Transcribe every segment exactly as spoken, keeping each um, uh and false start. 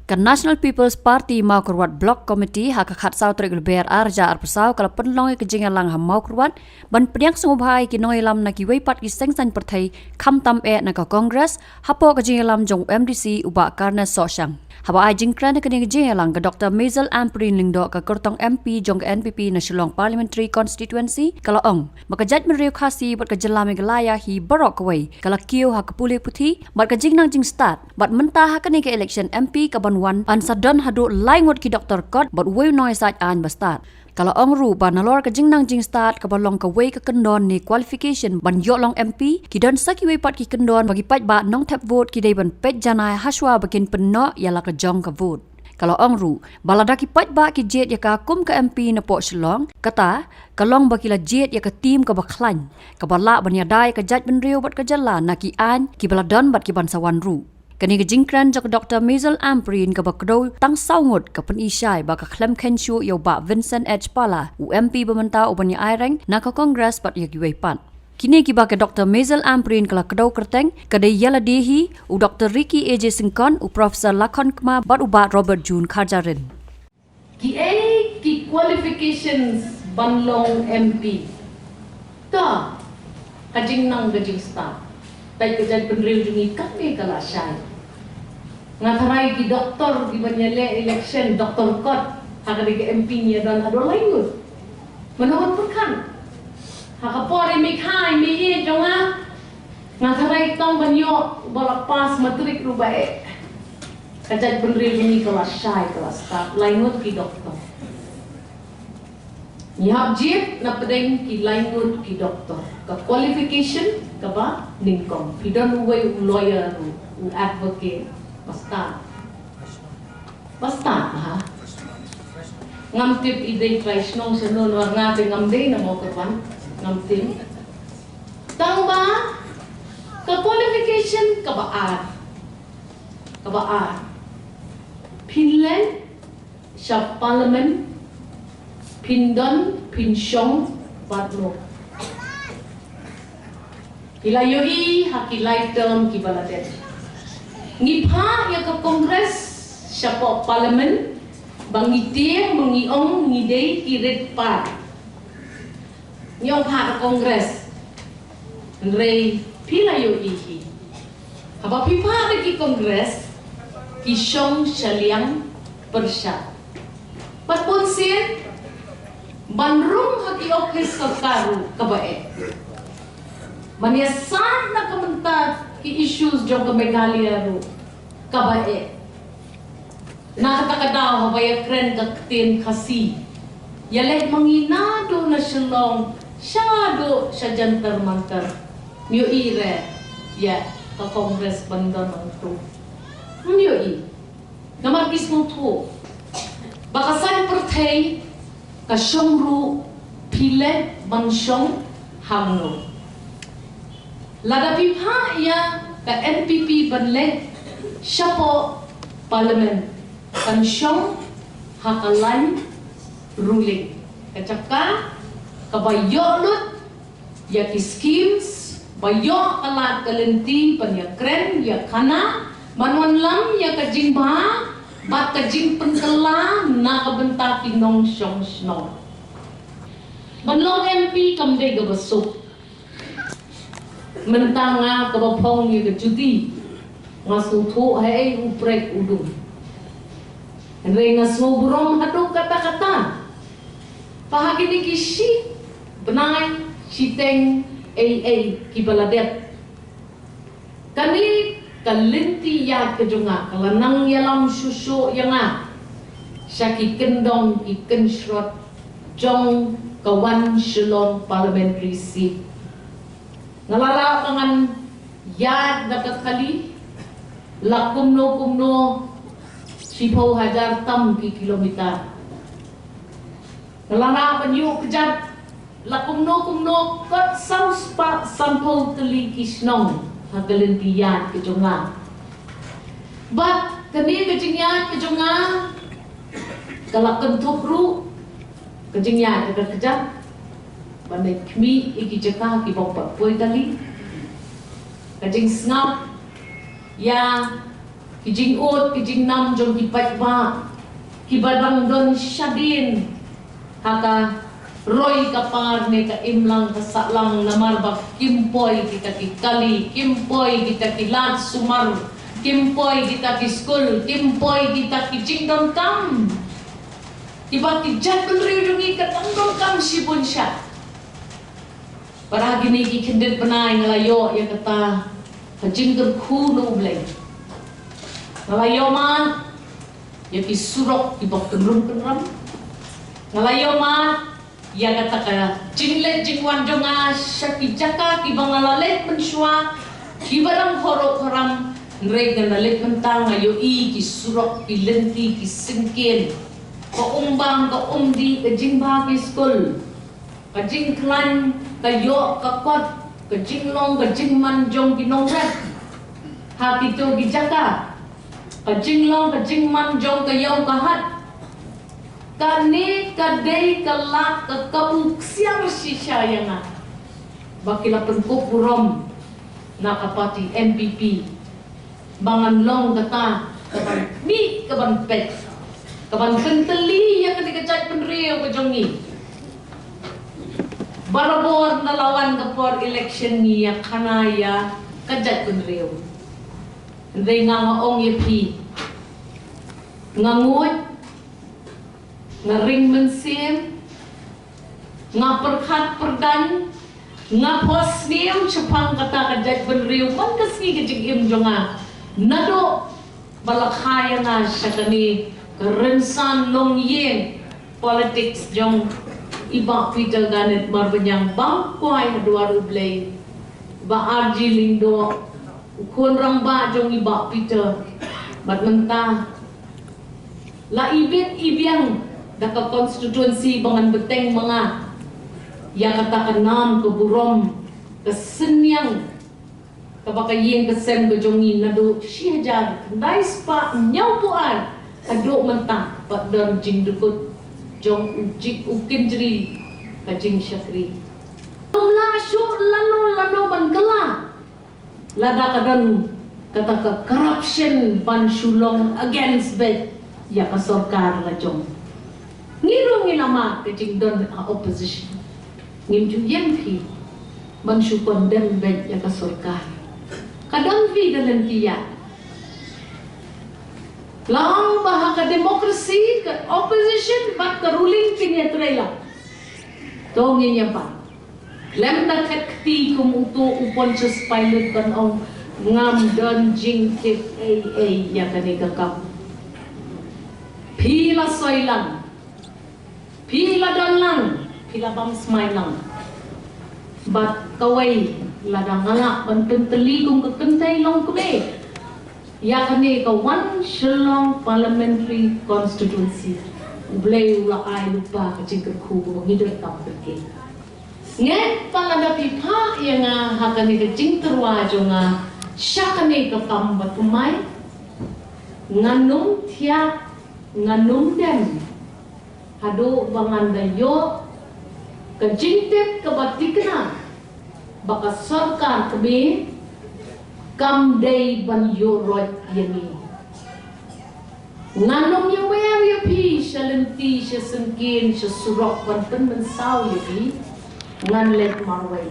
Ka National People's Party Mawkyrwat Block Committee ha ka khatsaw tarik Lber arhajar arphew saw ka la pynlong ïa ka jingïalang ha Mawkyrwat ban pdiang sngewbha ïa ki nongïalam na kiwei pat ki seng saiñ pyrthei khamtam eh na ka Congress hapoh ka jingïalam jong u M D C u Bah Carnes Sohshang. Haba ai jingkren ha kane ka jingïalang ka Doctor Maisel Ampareen Lyngdoh ka kyrtong M P jong ka N P P na Shillong Parliamentary Constituency ka la ong ba ka jaitbynriew Khasi bad ka jylla Meghalaya hi baroh kawei ka la kiew ha ka pule puthi bad ka jingnang jingstad bad mynta ha kane ka election M P ka ban wan yn sa don haduh lai ngut ki doktor kot bad uwei u nongïasaid aiñ ba stad. Ka la ong ruh ba nalor ka jingnang jingstad kaba long kawei ka kyndon ne qualification ban ïoh long M P ki don sa kiwei pat ki kyndon ba ki paidbah nongthep vote ki dei ban peit janai hashwa ba kin pynnoh ïa la ka jong ka vote. Ka la ong ruh ba lada ki paidbah ki jied ïa ka kum ka M P na poh Shillong, kata ka long ba ki la jied ïa ka team kaba khlaiñ kaba lah ban ïada ïa ka jaitbynriew bad ka jylla na ki aiñ kiba la don bad ki ban sa wan ruh. Kane ka jingkren jong ka Doctor Maisel Ampareen kaba kdew tang saw ngut ka pyni shai ba ka khlem kheiñ shuh ïa u Bah Vincent H Pala, u M P ba mynta u ban ïa aireng na ka Congress bad ïa kiwei pat. Kine kiba ka Doctor Maisel Ampareen ka la kdew kyrteng ka dei ïa lade hi, u Doctor Ricky A J Syngkon, u Professor Lakhon Kma bad u Bah Robert June Kharjarin. Kiei ki qualifications ban long M P? Ta ka jingnang ka jingstad. Peit ka jaitbynriew jong ngi katne ka la shai. Nga tharai ki doktor kiban ïaleh election, doktor kot, ha kane ka M P ngi ïa don haduh lai ngut. Mano ban pyrkhat? Ha ka por i mei kha i mei ïeit jong nga, nga tharai tang ban ïoh uba la pass matrik ruh ba eh. Ka jaitbynriew jong ngi ka la shai, ka la stad, lai ngut ki doktor. Ngi hap jied na pdeng ki lai ngut ki doktor. Ka qualification kaba nyngkong. Phi don uwei u lawyer ruh, u advocate, ba stad. Ba stad, ha? Ngam tip i dei trai shnong shano, namar nga te ngam dei na Mawkyrwat. Ngam tip. Tang ba ka qualification kaba ar. Kaba ar. Phin leit sha Parliament, phin don, phin shong bad no. Phi la ïohi ha ki lai term kiba la dep. Ngi phah ïa ka Congress shapoh Parliament ba ngi tieng, ba ngi ong ngi dei ki rit paid. Ngi ong phah ka Congress. Hynrei phi la ïohi hi. Haba phi phah da ki Congress, ki shong shaliang pyrshah. Bad bunsien ban rung ha ki office sorkar ruh kaba eh. Ban ïasaid na ka bynta ki issues jong ka Meghalaya ruh kaba eh. Na kata ka daw haba ïakren ka ktien Khasi, ïaleh ma ngi naduh na Shillong shaduh sha Jantar Mantar. Ym ïohi re ïa ka Congress ban don hangto. Ym ïohi. Namar ki sngewthuh ba ka saiñ pyrthei ka shong ruh, phi leit ban shong hangno. Lada phi phah ïa ka N P P ban leit shapoh Parliament, kan shong ha ka lain ruling. Ka jaka kaba ïoh lut ïa ki schemes, ba ïoh ka lad ka lynti ban ïakren ïakhana, ban wanlam ïa ka jingbha bad ka jingpynkylla na ka bynta ki nongshong shnong. Ban long M P kam dei kaba suk. Mynta nga kaba phong ïa ka juti, nga sngewthuh haei u prek u dum. Hynrei nga sngewburom haduh katta katta ba ha kine ki shi bnai shiteng eiei kiba la dep, kane ka lynti ïaid ka jong nga ka la nang ïalam shuh shuh ïa nga sha ki kyndong ki kynshrot jong ka One Shillong Parliamentary Seat. Nga la lah ba ngan ïaid da ka kali la kumno kumno shiphew hajar tam ki kilometer. Nga la lah ban ïuh kjat la kumno kumno kot saw spah sanphew tylli ki shnong ha ka lynti ïaid ka jong nga. Bad kane ka jingïaid ka jong nga ka la kynthup ruh ka jingïaid ka kjat ban leit khmih ïa ki jaka kiba ym pat poi tylli. Ka jingsngap ïa Ki jingud, ki jingnam jong ki paidbah, kiba dang don shadien ha ka roi ka par ne ka imlang ka sahlang, namar ba kim poi kita ki kali, kim poi kita ki lad sumar, kim poi kita ki skul, kim poi kita ki jingdonkam kiba ki jaitbynriew jong ngi ka dang donkam shibun shai. Bad ha kine ki khyndiat bnai nga la ïoh ïa kata ka jingkyrkhu na U Blei. Nga la ïoh mad ïa ki surok kiba kynrum kynram. Nga la ïoh mad ïa kata ka jingleit jingwan jong nga sha ki jaka kiba nga la leit mynshuwa, kiba dang khorok khoram. Hynrei nga la leit mynta nga ïohi ki surok, ki lynti, ki syngkien, ka umbam, ka umdih, ka jingbha ki skul, ka jingkhlaiñ, ka ïoh ka kot, ka jinglong ka jingman jong ki nongrep ha kito ki jaka, ka jinglong ka jingman jong ka ïew ka hat. Kane ka dei ka lad ka kabu ksiar shisha ïa nga ba ki la pynkup burom na ka party N P P. Ba ngan long kata kaban mih, kaban peit, kaban pyntylli ïa kane ka jaitbynriew ka jong ngi. Barabor na la wan ka por election ngi ïa khana ïa ka jaitbynriew. Hynrei nga, nga ong ïa phi, nga nguid, nga ring mynsiem, nga pyrkhat pyrdaiñ, nga phohsniew shaphang kata ka jaitbynriew man ka sngi ka jingim jong nga. Naduh ba la kha ïa nga sha kane ka rynsan longïing politics jong i Bah Peter Ganit Marbaniang, bam kwai ha dwar U Blei, Bah R G Lyngdoh, u khun rangbah jong i Bah Peter. Bad mynta la ibit ibiang da ka constituency ba ngan bteng ma nga ïa kata ka nam, ka burom, ka synñiang kaba ka ïing ka sem ka jong ngi naduh shi hajar khyndai spah hynñiewphew ar haduh mynta, bad don jingdukut jong u jik u kynjri ka jingshakri. Ym lah shuh lano lano ban kylla lada ka don kata ka corruption ban shu long against beit ïa ka sorkar la jong. Ngi ruh ngi la mad ka jingdon ha opposition. Ngim ju ïeng phi ban shu condemn beit ïa ka sorkar. Ka don phi ka lynti ïa. La ong ba ha ka democracy ka opposition bad ka ruling kin ïatrei lang. To ngin ïa pan. Khlem da khet kti kum uto u Pontius Pilate ban ong, ngam don jingtip ei ei ïa kane ka kam. Phi la soi lang, phi la don lang, phi la bam smai lang. Bad kawei, lada nga lah ban pyntylli kum ka kynthei longkmie ïa kane ka One Shillong Parliamentary Constituency, U Blei u la ai lypa ka jingkyrkhu ba ngi donkam kyrkieh. Ngeit ba lada phi phah ïa nga ha kane ka jingtyrwa jong nga sha kane ka kam ba thymmai, ngan ym thiah, ngan ym dem haduh ba ngan da ïoh ka jingtip kaba thikna ba ka sorkar kmie kam dei ban ïuh roit ïa ngi. Ngan ym ïawer ïa phi sha lynti, sha syngkien, sha surok ban pynmynsaw ïa phi. Ngan leit marwei.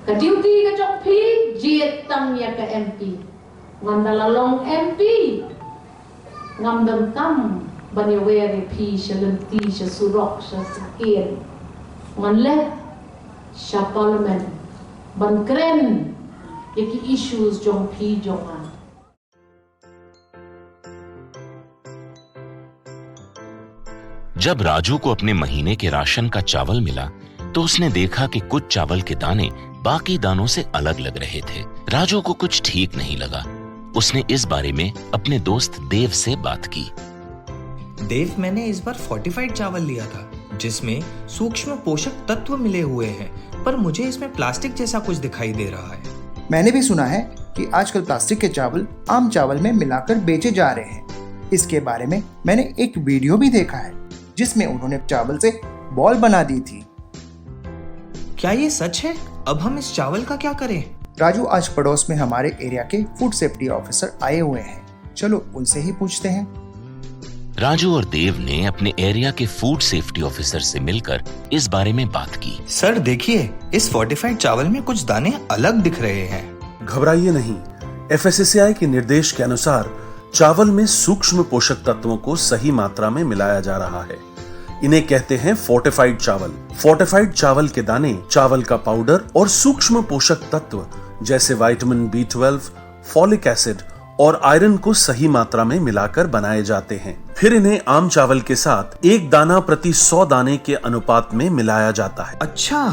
Ka duty ka jong phi jied tang ïa ka M P. Ngan da la long M P, ngam donkam ban ïawer ïa phi sha lynti, sha surok, sha syngkien. Ngan leit sha Parliament ban kren ïa ki issues jong phi jong nga. जब राजू को अपने महीने के राशन का चावल मिला, तो उसने देखा कि कुछ चावल के दाने बाकी दानों से अलग लग रहे थे। राजू को कुछ ठीक नहीं लगा। उसने इस बारे में अपने दोस्त देव से बात की। देव, मैंने इस बार फोर्टिफाइड चावल लिया था, जिसमें सूक्ष्म पोषक तत्व मिले हुए हैं, पर मुझे इसमें प्लास्टिक जैसा कुछ दिखाई दे रहा है। मैंने भी सुना है कि आजकल प्लास्टिक के चावल आम चावल में मिलाकर बेचे जा रहे हैं। इसके बारे में मैंने एक वीडियो भी देखा है, जिसमें उन्होंने चावल से बॉल बना दी थी। क्या ये सच है? अब हम इस चावल का क्या करें? राजू, आज पड़ोस में हमारे एरिया के फूड सेफ्टी ऑफिसर आए हुए हैं। चलो उनसे ही पूछते हैं। राजू और देव ने अपने एरिया के फूड सेफ्टी ऑफिसर से मिलकर इस बारे में बात की। सर, देखिए, इस फोर्टिफाइड चावल में कुछ दाने अलग दिख रहे हैं। घबराइए नहीं, एफएसएसएआई के निर्देश के अनुसार चावल में सूक्ष्म पोषक तत्वों को सही मात्रा में मिलाया जा रहा है। इन्हें कहते हैं फोर्टिफाइड चावल। फोर्टिफाइड चावल के दाने, चावल का पाउडर और सूक्ष्म पोषक तत्व जैसे vitamin B twelve, folic acid और आयरन को सही मात्रा में मिलाकर बनाए जाते हैं। फिर इन्हें आम चावल के साथ एक दाना प्रति सौ दाने के अनुपात में मिलाया जाता है। अच्छा,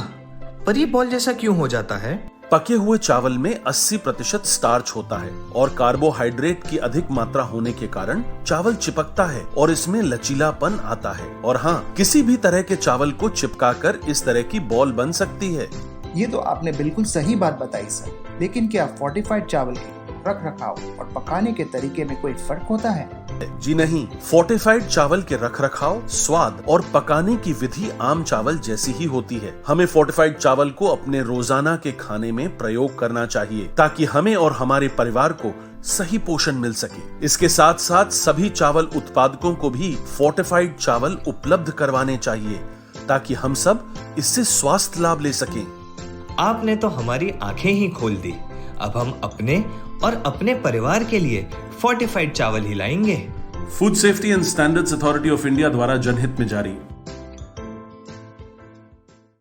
पर ये बॉल जैसा क्यों हो जाता है? पके हुए चावल में अस्सी प्रतिशत स्टार्च होता है और कार्बोहाइड्रेट की अधिक मात्रा होने के कारण चावल चिपकता है और इसमें लचीलापन आता है। और हाँ, किसी भी तरह के चावल को चिपकाकर इस तरह की बॉल बन सकती है। ये तो आपने बिल्कुल सही बात बताई सर, लेकिन क्या फोर्टिफाइड चावल के रख रखाव और पकाने के तरीके में कोई फर्क होता है? जी नहीं, फोर्टिफाइड चावल के रखरखाव, स्वाद और पकाने की विधि आम चावल जैसी ही होती है। हमें फोर्टिफाइड चावल को अपने रोजाना के खाने में प्रयोग करना चाहिए, ताकि हमें और हमारे परिवार को सही पोषण मिल सके। इसके साथ साथ सभी चावल उत्पादकों को भी फोर्टिफाइड चावल उपलब्ध करवाने चाहिए, ताकि हम सब इससे स्वास्थ्य लाभ ले सकें। आपने तो हमारी आंखें ही खोल दी। अब हम अपने और अपने परिवार के लिए फोर्टिफाइड चावल ही लाएंगे। Food Safety and Standards Authority of India द्वारा जनहित में जारी।